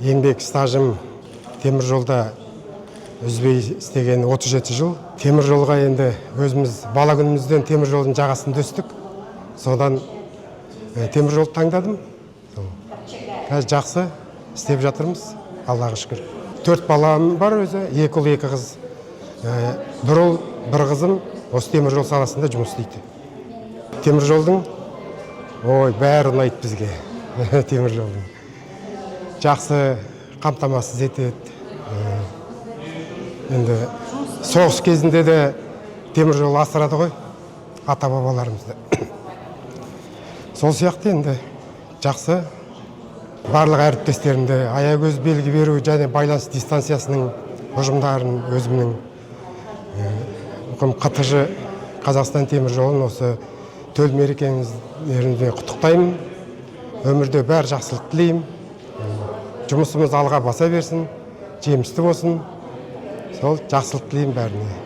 Еңбек стажым темір жолда үзбей істеген 37 жыл. Темір жолға енді өзіміз бала күнімізден темір жолдың жағасында өстік. Содан темір жолды таңдадым. Сол. Қазір жақсы істеп жатырмыз, Аллаға шүкір. Төрт балам бар өзі, екі ұл, екі қыз. Бір ұл, бір қызым осы темір жол саласында жұмыс істейді. Темір жолдың, ой, бәрі ұнайды бізге темір жолдың. Жақсы қамтамасыз етеді. Енді соғыс кезінде де темір жол асырады ғой ата бабаларымызды. Сол сияқты енді жақсы. Барлық әріптестерімді, Аягөз белгі беру және байланыс дистанциясының ұжымдарын, өзімнің ҚТЖ Қазақстан темір жолын осы төл мерекеңіздеріңізбен құттықтаймын. Өмірде бәрі жақсылық тілеймін. Жұмысымыз алға баса берсін, жемісті болсын. Сол жақсылық тілеймін бәріне.